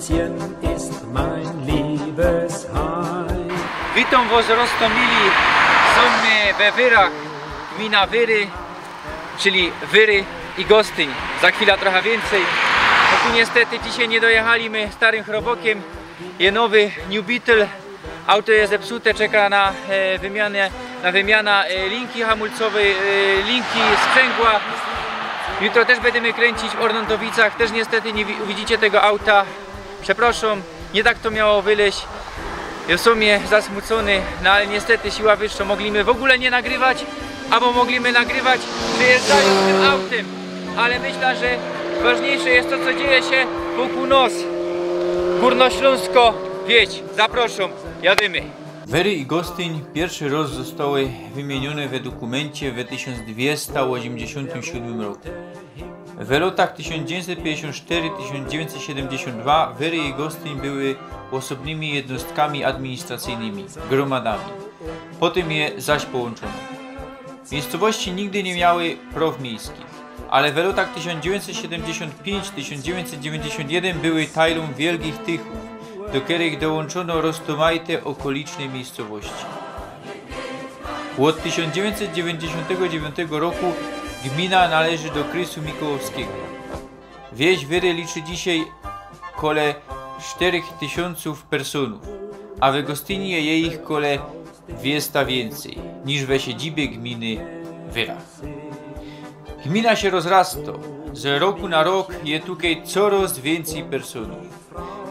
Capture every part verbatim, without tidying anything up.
Ist mein Liebesheim. Witōm wos, Rostōmili. Sōm my we Wyrach, gmina Wyry, czyli Wyry i Gostyń. Za chwila trocha wiyncyj. No tu niestety dzisiej niy dojechali my starym chrobokym. Je nowy New Beetle. Auto je zepsute, czeka na, e, wymianę, na wymiana, e, linki hamulcowej, e, linki sprzęgła. Jutro tyż bydymy kryńcić w Ornątowicach, tyż niestety niy wi-, uwidzicie tego auta. Przeprŏszōm, niy tak to miało wylyźć. Jŏ sōm zasmucōny, no ale niestety siła wyższŏ. Mogliśmy w ogōle niy nagrywać, abo mogliśmy nagrywać przejeżdżajōnc tym autym. Ale myślã, że ważniejsze je to, co dzieje sie wokōł nos. Gōrnoślōnsko, wieś, zaprŏszōm, jadymy. Wyry i Gostyń piyrszy rŏz zostały wymiyniyne we dokōmyncie we tysiōnc dwiesta ôziymdziesiōntym siōdmym roku. We lŏtach tysiōnc dziewiyńćset piyńćdziesiōnt sztyry, tysiōnc dziewiyńćset siedymdziesiōnt dwa Wyry i Gostyń były ôsobnymi jednostkami administracyjnymi, gromadami. Potym je zaś połōnczōno. Miejscowości nigdy niy miały prŏw miejskich, ale we lŏtach tysiōnc dziewiyńćset siedymdziesiōnt piyńć, tysiōnc dziewiyńćset dziewiyńćdziesiōnt jedyn były tajlōm wielgich tychōw, do kerych dołōnczōno roztōmajte ôkoliczne miejscowości. Ôd tysiōnc dziewiyńćset dziewiyńćdziesiōntego dziewiyntego roku gmina należy do krysu mikołowskigo. Wieś Wyry liczy dzisiej kole sztyrech tysiōncōw personōw, a we Gostyni je ich kole dwiesta wiyncyj niż we siedzibie gminy Wyrach. Gmina sie rozrastŏ, z roku na rok je tukej corŏz wiyncyj personōw,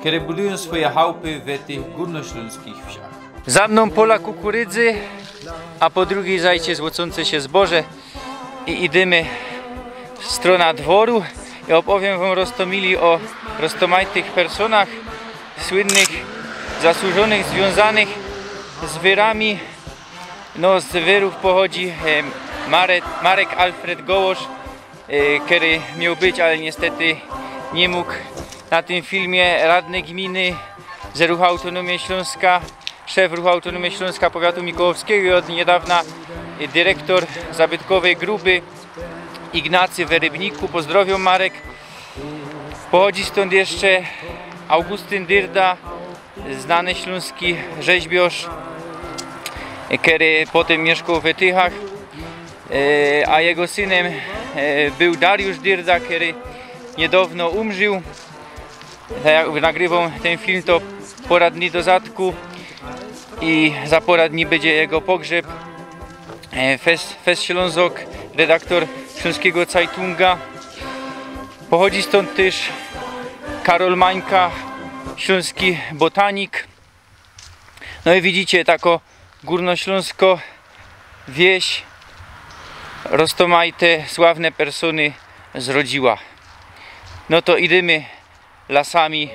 kere budujōm swoje chałpy we tych gōrnoślōnskich wsiach. Za mnōm pola kukurydzy, a po drugij zajcie złocōnce sie zboże. I idymy w strōna dworu i ôpowiym wōm, Rostōmili, ô roztōmajtych personach, słynnych, zasłużonych, zwiōnzanych z Wyrami. No, z Wyrōw pochodzi, e, Mare-, Marek Alfred Gołosz, e, kery mioł być, ale niestety niy mōg na tym filmie, radny gminy z Ruchu Autōnōmije Ślōnska, szef Ruchu Autōnōmije Ślōnska, powiatu mikołowskigo i ôd niydŏwna, e, dyrektōr zabytkowyj gruby Ignacy we Rybniku. Pozdrŏwiōm, Marek. Pochodzi stōnd jeszcze Augustyn Dyrda, znany ślōnski rzeźbiŏrz, e, kery potym miyszkoł we Tychach, e, a jego synym, e, bōł Dariusz Dyrda, kery niydŏwno umrził. Tak jak nagrywōm tyn film, to pŏra dni do zadku i za pŏra dni bydzie jego pogrzeb. E, Fest, Fest Ślōnzok, redaktor ślōnskigo Zeitunga. Pochodzi stōnd tyż Karol Mańka, ślōnski botanik. No i widzicie, takŏ gōrnoślōnskŏ wieś roztōmajte, sławne persōny zrodziyła. No to idymy lasami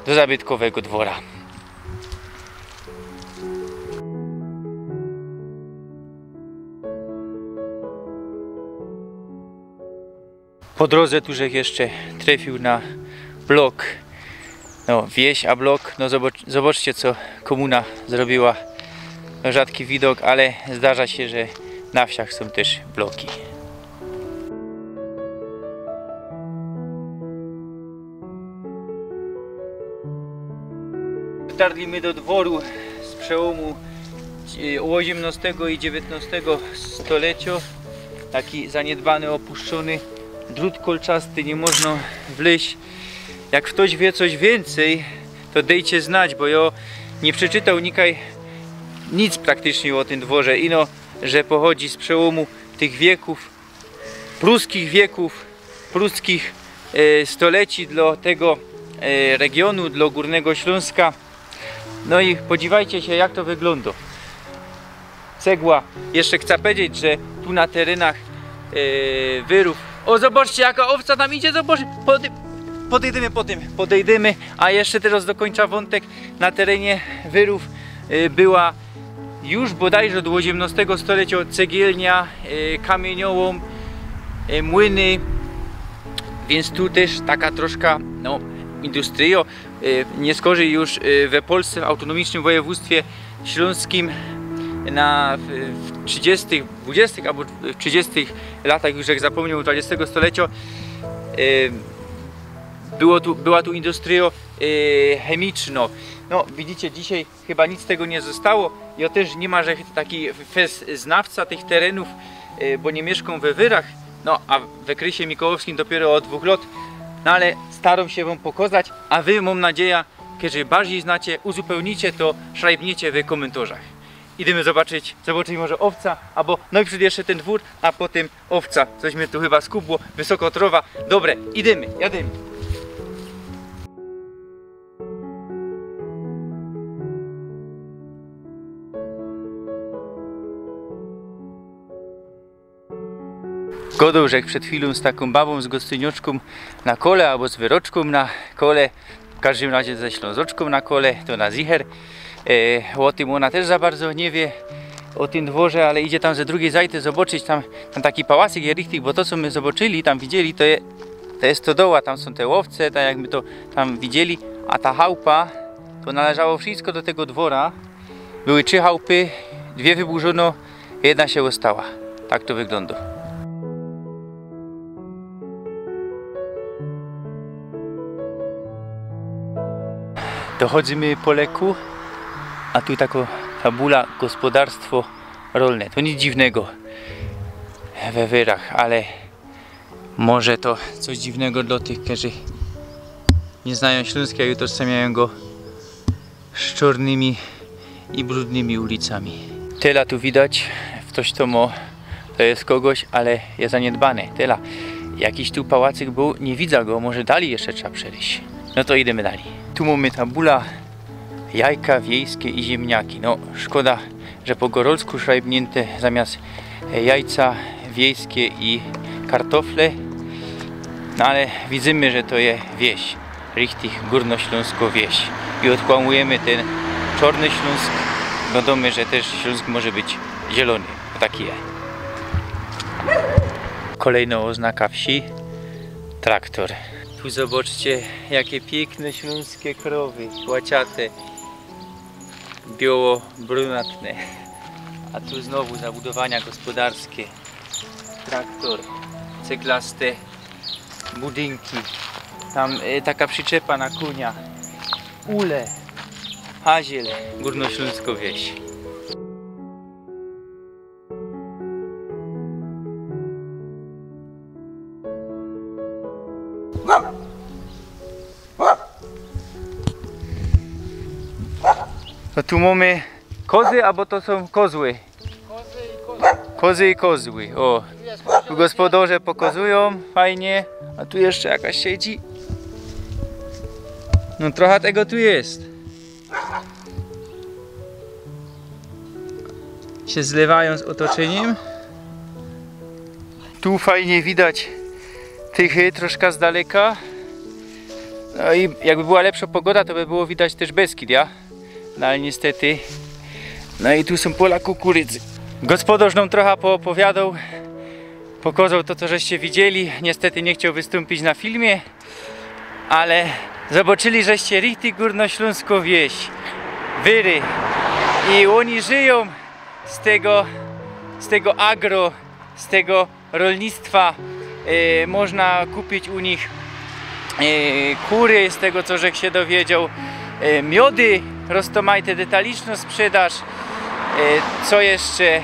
do zabytkowego dwora. Po drōdze tu żech jeszcze trefiył na blok. No, wieś a blok. No, zobacz-, zobaczcie, co kōmuna zrobiyła. No, rzadki widok, ale zdarza sie, że na wsiach sōm tyż bloki. Dotarli my do dworu z przełōmu, e, ôziymnŏstego i dziewiyntnŏstego stoleciŏ. Taki zaniydbany, ôpuszczōny, drut kolczasty, niy można wlyźć. Jak ftoś wiy coś wiyncyj, to dejcie znać, bo jŏ niy przeczytoł nikaj nic praktycznie ô tym dworze. Ino, że pochodzi z przełōmu tych wiekōw, pruskich wiekōw, pruskich, e, stoleci dlŏ tego, e, regiōnu, dlŏ Gōrnego Ślōnska. No i podziwajcie sie, jak to wyglōndŏ. Cegła. Jeszcze chcã powiedzieć, że tu na terenach, e, Wyrōw. Ô, zobaczcie, jaka ôwca tam idzie, zobaczcie. Pody-, podejdymy potym, podejdymy, a jeszcze terŏz dokōńczã wōntek. Na terenie Wyrōw, e, była już bodajże ôd ôziymnŏstego stoleciŏ cegielnia, e, kamiyniŏłōm, e, młyny, wiync tu tyż taka troszka, no, industryjŏ. E, niy skorzij już, e, we Polsce, w autōnōmicznym wojewōdztwie ślōnskim na, w, w trzidziestych, dwudziestych abo w trzidziestych latach, już jak zapōmnieć, dwudziestego stoleciŏ, e, Było tu, była tu industrio, e, chemiczno. No, widzicie, dzisiej chyba nic z tego niy zostało. Jŏ tyż niy ma, że taki fest znawca tych terenōw, e, bo niy miyszkōm we Wyrach. No, a we Krysie Mikołowskim dopiyro ôd dwōch lŏt. No, ale starōm sie wōm pokŏzać, a wy, mōm nadzieja, kerzy bardzij znacie, uzupełnicie to, szrajbniecie we kōmyntorzach. Idymy zobaczyć, zobaczyć może ôwca, abo nojprzōd jeszcze tyn dwōr, a potym ôwca. Coś mie tu chyba skubło, wysoko trŏwa. Dobre, idymy, jadymy. Gŏdōł żech przed chwilōm z takōm babōm z goscynioczkōm na kole, abo z wyroczkōm na kole, w kożdym razie ze Ślōnzoczkōm na kole, to na zicher. E, ô tym ôna tyż za bardzo niy wiy, ô tym dworze, ale idzie tam ze drugij zajty zobaczyć, tam, tam taki pałacyk je richtig, bo to, co my zobaczyli, tam widzieli, to je, to je stodoła, tam sōm te ôwce, tak jak my to tam widzieli, a ta chałupa, to należało wszystko do tego dwora. Były trzi chałupy, dwie wyburzōno, jedna sie ôstała. Tak to wyglōndŏ. Dochodzymy po leku, a tu takŏ tabula: gospodarstwo rolne. To nic dziwnego we Wyrach, ale może to coś dziwnego dlŏ tych, kerzy niy znajōm Ślōnska, a jutro samiajōm go z czŏrnymi i brudnymi ulicami. Tela tu widać, ftoś to mŏ, to je kogoś, ale je zaniedbane. Tela, jakiś tu pałacyk bōł, niy widza go, może dalij jeszcze trzeba przeryś. No to idymy dalij. Tu mōmy tabula: jajka wiejskie i ziemniaki. No, szkoda, że po gorolsku szrajbniynte, zamiast, e, jajca wiejskie i kartofle. No ale widzymy, że to je wieś, richtig gōrnoślōnskŏ wieś. I ôdkłamujymy tyn czŏrny Ślōnsk. Wiadōmy, że tyż Ślōnsk może być zielōny. To taki je. Kolejnŏ ôznaka wsi. Traktor. Tu zobaczcie, jakie piykne ślōnskie krowy, łaciate, bioło-brunatne. A tu znowu zabudowania gospodarskie. Traktor, ceglaste budynki. Tam, e, taka przyczepa na kōnia. Ule, haziel, gōrnoślōnskŏ wieś. To tu mōmy kozy, abo to sōm kozły? Kozy i kozły. Kozy i kozły, ô. Tu gospodŏrze pokŏzujōm, fajnie. A tu jeszcze jakaś siedzi. No, trocha tego tu je. Sie zlewajōm z ôtoczyniym. Tu fajnie widać Tychy troszka z daleka. No i jakby była lepszŏ pogoda, to by było widać tyż Beskid, ja? No ale niestety. No i tu sōm pola kukurydzy. Gospodŏrz nōm trocha poopowiadŏł, pokŏzŏł to, co żeście widzieli. Niestety niy chcioł wystōmpić na filmie, ale zobaczyli żeście richtig gōrnoślōnskõ wieś, Wyry. I ôni żyjōm z tego, z tego agro, z tego rolnictwa. E, można kupić u nich, e, kury, z tego, co żech sie dowiedzioł. E, miody, roztōmajte, detaliczno sprzedaż. E, co jeszcze?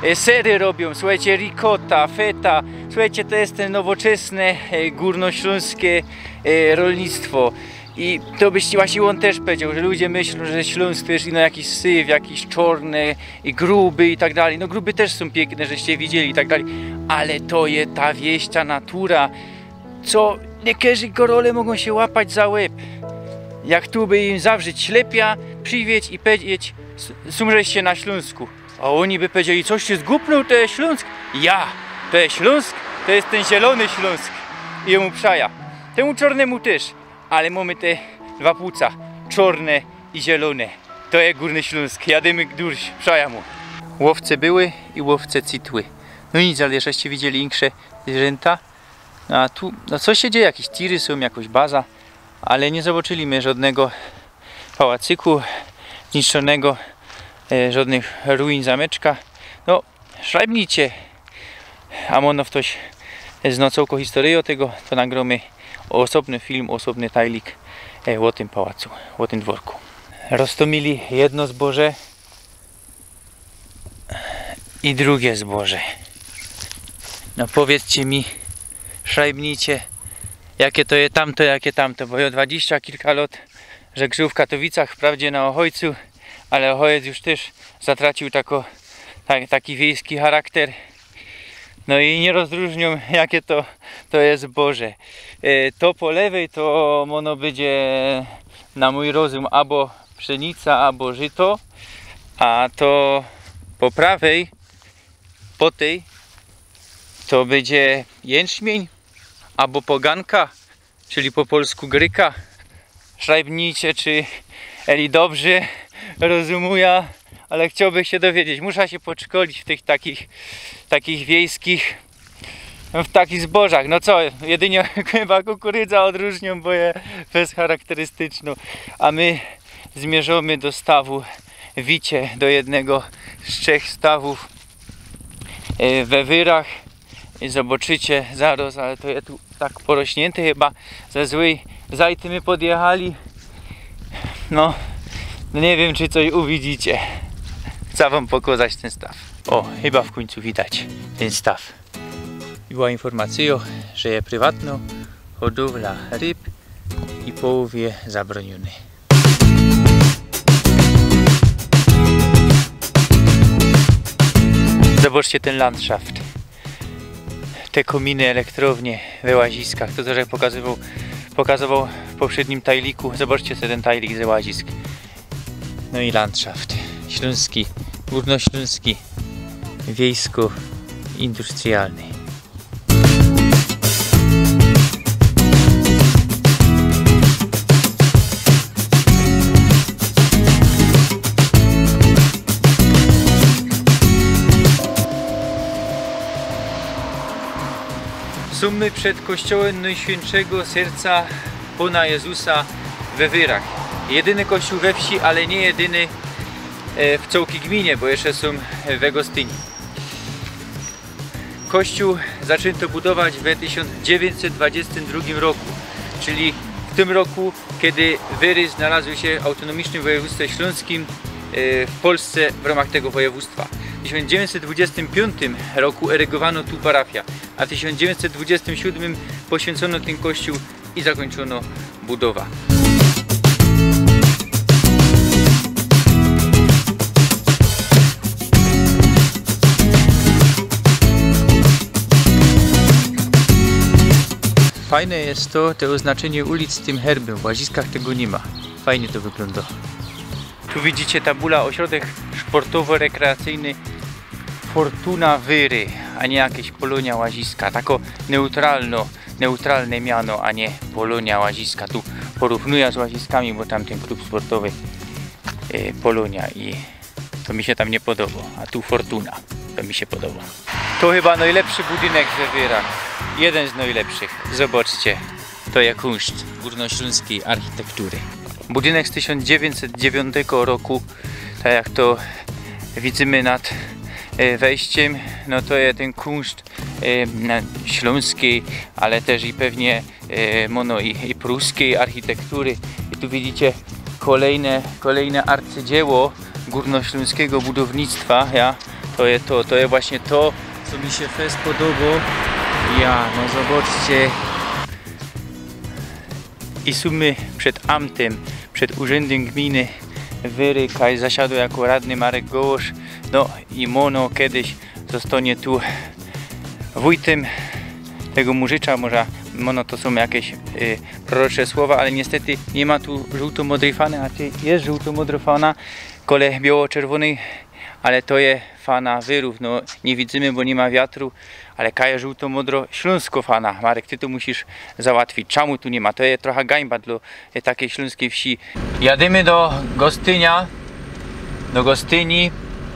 E, sery robiōm, słuchejcie, ricotta, feta. Słuchejcie, to je te nowoczesne, e, gōrnoślōnskie, e, rolnictwo. I to byś, właśnie ôn tyż powiedzioł, że ludzie myślōm, że Ślōnsk to je ino jakiś syw, jakiś czŏrny i gruby i tak dalij. No, gruby tyż sōm piykne, żeście widzieli i tak dalij. Ale to je ta wieś, ta natura, co niykerzy gorole mogōm sie łapać za łeb. Jak tu by im zawrzyć ślepia, prziwieć i powiedzieć: „S-, sōm żeście na Ślōnsku”. A ôni by powiedzieli: „Coś ty zgupnōł, to je Ślōnsk?” Ja, to je Ślōnsk, to je tyn zielōny Ślōnsk. I jymu przaja. Tymu czŏrnymu tyż. Ale mōmy te dwa płuca, czŏrne i zielōne. To je Górny Ślōnsk, jadymy durś, przaja mu. Łowce były i łowce cytły. No nic, ale żeście widzieli insze zwierzynta. A tu, no, coś sie dzieje, jakiś tiry sōm, jakoś baza, ale niy zobaczyli my żŏdnego pałacyku zniszczōnego, e, żŏdnych ruin zameczka. No, szrajbnijcie, a może ftoś zno cołkõ historyjõ tego, to nagrōmy Ôsobny film, ôsobny tajlik, e, ô tym pałacu, ô tym dworku. Roztomili jedno zboże i drugie zboże. No powiydzcie mi, szrajbnijcie, jake to je tamto, jake tamto, bo jo dwadziścia kilka lot żegrōm w Katowicach, wprawdzie na Ôchojcu, ale Ôchojec już tyż zatracił tako, ta, taki wiejski charakter. No i niy rozrōżniōm, jake to, to je zboże. E, to po lewej to ôno bydzie na mōj rozum abo pszenica, abo żyto, a to po prawej, po tyj, to bydzie jynczmień abo poganka, czyli po polsku gryka. Szrajbnijcie, czy eli dobrze rozumujã, ale chciołbych sie dowiedzieć. Musza sie podszkolić w tych takich, takich wiejskich, w takich zbożach. No co, jedynie chyba kukurydzã ôdrōżniōm, bo je bezcharakterystycznŏ. A my zmiyrzōmy do stawu Wicie, do jednego z trzech stawōw, e, we Wyrach. I zobaczycie zarŏz, ale to je tu tak porośniynte chyba ze złej zajty my podjechali. No, no niy wiym, czy coś uwidzicie. Chcã wōm pokŏzać tyn staw. Ô, chyba w kōńcu widać tyn staw. I była informacyjŏ, że je prywatnŏ hodowla ryb i połōw je zabrōniōny. Zobaczcie tyn landschaft. Te kōminy, elektrownie we łaziskach. To, co żech pokazywoł, pokazywoł w poprzednim tajliku. Zobaczcie sobie tyn tajlik ze łazisk. No i landschaft ślōnski, gōrnoślōnski, wiejsko-industrialny. Sōm my przed kościołym Nojświynszego Serca Pana Jezusa we Wyrach. Jedyny kościół we wsi, ale niy jedyny, e, w cołkij gminie, bo jeszcze sōm we Gostyni. Kościół zaczynto budować we tysiōnc dziewiyńćset dwadziestym drugim roku, czyli w tym roku, kiedy Wyry znalazły się w autonomicznym województwie śląskim, e, w Polsce w ramach tego województwa. W tysiōnc dziewiyńćset dwadziestym piōntym roku erygowano tu parafiã, a w tysiōnc dziewiyńćset dwadziestym siódmym poświyncōno tyn kościół i zakōńczōno budowa. Fajne je to, te ôznaczynie ulic z tym herbym, w Łaziskach tego niy ma. Fajnie to wyglōndo. Tu widzicie tabula: ośrodek sportowo-rekreacyjny Fortuna Wyry, a niy jakeś Polonia Łaziska. Tako neutralno, neutralne miano, a niy Polonia Łaziska. Tu porównujã z Łaziskami, bo tam tyn klub sportowy, e, Polonia i to mi sie tam niy podobo. A tu Fortuna. To mi sie podobo. To chyba nojlepszy budynek we Wyrach. Jedyn z nojlepszych. Zobaczcie. To je kunszt gōrnoślōnskij architektury. Budynek z tysiōnc dziewiyńćset dziewiyntego roku, tak jak to widzymy nad, e, wejściym, no to je tyn kunszt, e, na-, ślōnskij, ale tyż i pewnie, e, mono i, i pruskij architektury. I tu widzicie kolejne, kolejne arcydzieło gōrnoślōnskigo budownictwa, ja. To je to, to je właśnie to, co mi sie fest podobo. Ja, no zobaczcie. I sōm my przed amtym, przed urzędym gminy Wyry, kaj zasiadło jako radny Marek Gołosz. No i mono kedyś ôstanie tu wójtym tego Murzycza. Może mono to sōm jakeś, y, prorocze słowa, ale niystety niy ma tu żōłto-modryj fany, a tu je żōłto-modro fana kole bioło-czerwōnyj, ale to je fana Wyrōw. No, niy widzymy, bo niy ma wiatru, ale kaj je żōłto-modro ślōnsko fana. Marek, ty to musisz załatwić. Czymu tu niy ma? To je trocha gańba dlŏ, e, takij ślōnskij wsi. Jadymy do Gostynia, do Gostyni,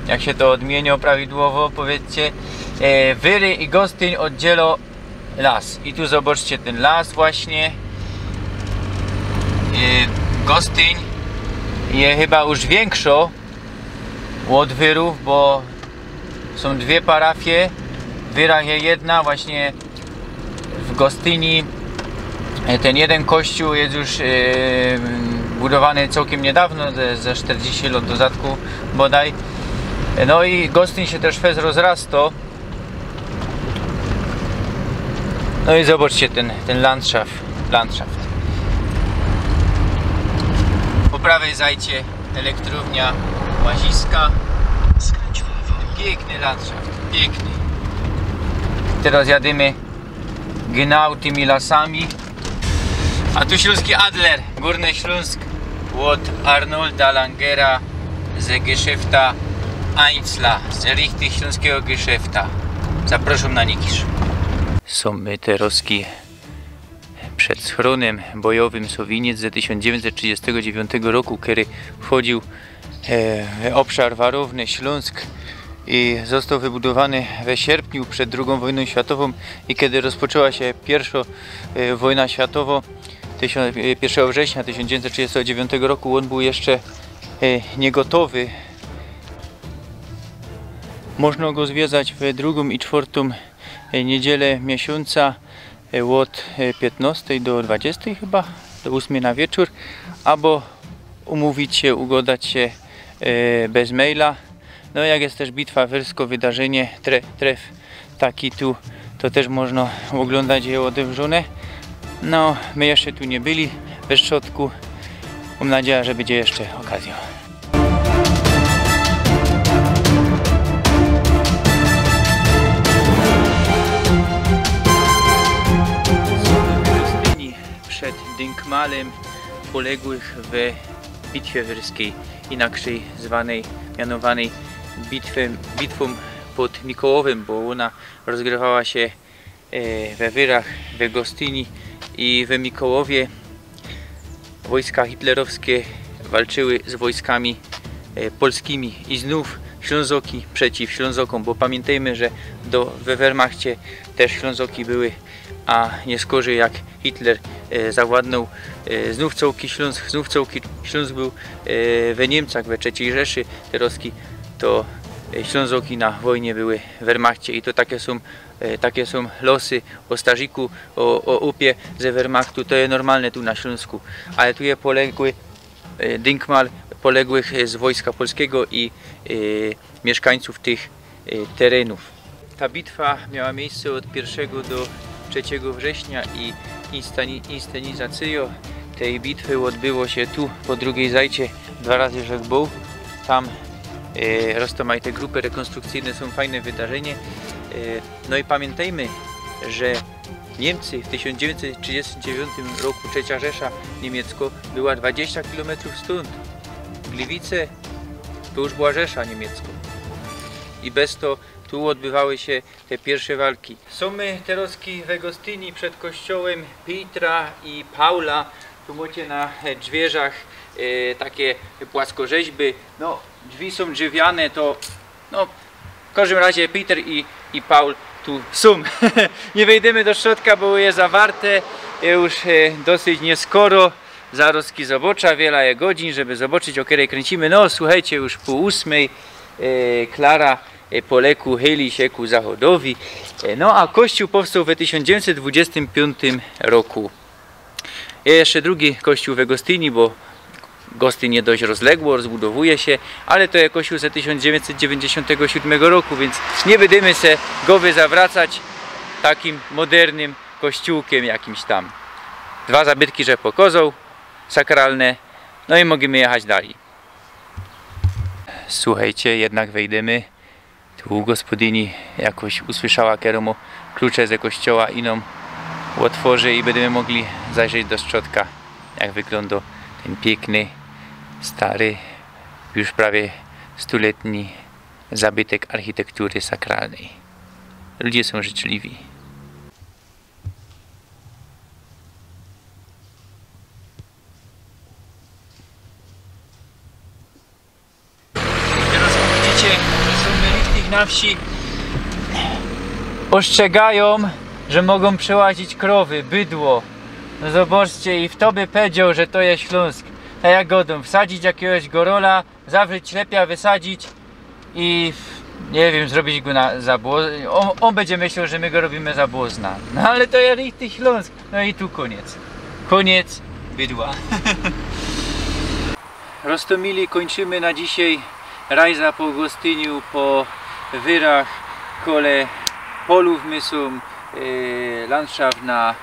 jak sie to ôdmiynio prawidłowo, powiydzcie. E, Wyry i Gostyń ôddzielo las. I tu zobaczcie tyn las właśnie. E, Gostyń je chyba już wiynkszo ôd Wyrōw, bo sōm dwie parafie. W Wyrach je jedna, właśnie w Gostyni E, Ten jedyn kościōł je już e, budowany cołkym niydŏwno, ze, ze sztyrdziści lŏt do zadku bodaj. E, No i gostyń sie tyż fest rozrastŏ. No i zobaczcie ten, ten landschaft, landschaft. Po prawej zajdzie elektrownia Łaziska. Piękny landschaft, piękny. Teraz jadymy genau tymi lasami. A tu ślōnski Adler, Górny Śląsk, od Arnolda Langera ze Geschäfta Einzla, z richtig ślōnskigo Geschäfta. Zapraszam na nikisz. Sōm my teroski przed schrōnym bojowym Sowiniec ze tysiōnc dziewiyńćset trzidziestego dziewiątego roku, kery wchodził e, w ôbszar warowny Ślōnsk i ôstoł wybudowany we sierpniu przed drugōm wojnōm światowōm i kery rozpoczła sie piyrszŏ e, wojna światowŏ, tysiōnc, e, piyrszego września tysiōnc dziewiyńćset trzidziestego dziewiątego roku, ôn bōł jeszcze e, niygotowy. Można go zwiedzać we drugōm i czwiyrtōm e, niydziela miesiōnca e, ôd e, piytnŏstyj do dwadziestyj chyba, do ôsmyj na wieczōr, abo umōwić sie, ugodać sie e, bez maila. No jak je tyż bitwa, wielko wydarzynie, tre, tref taki tu, to tyż można ôglōndać je ôdewrzōne. No, my jeszcze tu niy byli we strzodku. Mōm nadzieja, że bydzie jeszcze ôkazjŏ. Przed Dynkmalym poległych we bitwie wyrskij, inaczyj zwanej, mianowanej bitwy, bitwōm pod Mikołowym, bo ôna rozgrywała sie e, we Wyrach, we Gostyni i we Mikołowie. Wojska hitlerowskie walczyły z wojskami e, polskimi i znōw Ślōnzoki przeciw Ślōnzokōm, bo pamiyntejmy, że do, we Wehrmachcie tyż Ślōnzoki były, a niy skorzij jak Hitler e, zawładnōł, e, znōw cołki Ślōnsk, znōw cołki Ślōnsk bōł e, we Niymcach, we Trzecyj Rzeszy, teroski to e, Ślōnzoki na wojnie były w Wehrmachcie i to take sōm e, take sōm losy ô starziku, ô, ô ôpie ze Wehrmachtu, to je normalne tu na Ślōnsku. Ale tu je poległy e, Dynkmal poległych e, z wojska polskigo i e, miyszkańcōw tych e, terenōw. Ta bitwa miała miyjsce ôd piyrszego do trzeciego września i instani-, inscenizacyjŏ tyj bitwy ôdbyło sie tu po drugij zajdzie. Dwa razy żech bōł tam. E, roztōmajte grupy rekonstrukcyjne, sōm fajne wydarzynie. E, No i pamiyntejmy, że Niymcy w tysiōnc dziewiyńćset trzidziestym dziewiętnym roku, Trzecia Rzesza Niymieckŏ była dwadzieścia kilometrōw stōnd. Gliwice to już była Rzesza Niymieckŏ. I bez to tu ôdbywały sie te piyrsze walki. Sōm my teroski we Gostyni przed kościołym Piytra i Paula. Tu mŏcie na e, dźwiyrzach e, take płaskorzeźby. No, dźwiyrzki sōm drzewiane, to No, w kożdym razie Piyter i, i Paul tu sōm. Niy wejdymy do strzodka, bo je zawarte już e, dosyć niyskoro. Zarŏzki zobŏczã, wiela je godzin, żeby zobŏczyć, ô kerej kryncymy. No, suchejcie, już pōł ôsmyj. E, Klara e, po leku chyli sie ku zachodowi. E, no, a kościōł powstoł we tysiōnc dziewiyńćset dwudziestym piōntym roku. Je jeszcze drugi kościōł we Gostyni, bo Gostyń je dość rozległo, rozbudowuje sie, ale to je kościōł ze tysiōnc dziewiyńćset dziewiyńćdziesiōntego siōdmego roku, wiync niy bydymy se gowy zawracać takim modernym kościōłkym jakimś tam. Dwa zabytki żech pokozoł, sakralne, no i możymy jechać dalij. Suchejcie, jednak wejdymy. Tu gospodyni jakoś usłyszała, kerōm klucze ze kościoła i nōm ôtworzy i bydymy mogli zajrzeć do strzodka, jak wyglōndŏ tyn piykny, stary, już prawie stuletni zabytek architektury sakralnyj. Ludzie sōm życzliwi. Teroz widzicie, że sōm my richtig na wsi. Ôstrzegajōm, że mogōm przełazić krowy, bydło. No zobŏczcie, i fto by pedzioł, że to je Ślōnsk. Tak jak godōm, wsadzić jakigoś gorola, zawryć ślepia, wysadzić i, niy wiym, zrobić go na, za bło-, ôn, ôn bydzie myśloł, że my go robimy za błozna. No ale to je richtig Ślōnsk. No i tu kōniec. Koniec bydła. Roztomili, kończymy na dzisiej rajza po gostyniu, po wyrach, kole polōw my sōm, e, landszaft na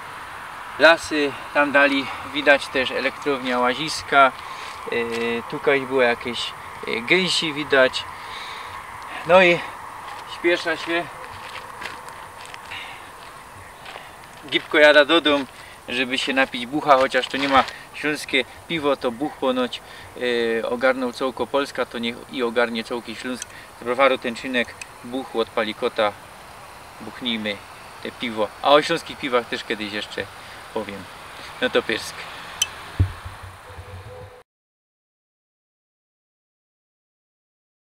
lasy, tam dali widać tyż elektrownia Łaziska, e, tukaj było jakeś, e, gynsi widać. No i śpiesza sie. Gibko jada do dōm, żeby sie napić bucha, chociŏż to niy ma ślōnskie piwo, to buch ponoć, e, ôgarnōł cołko Polska, to niych i ôgarnie cołki Ślōnsk. Z browaru Tynczynek, buch ôd Palikota, buchnijmy te piwo. A ô ślōnskich piwach tyż kedyś jeszcze powiym. No to pyrsk.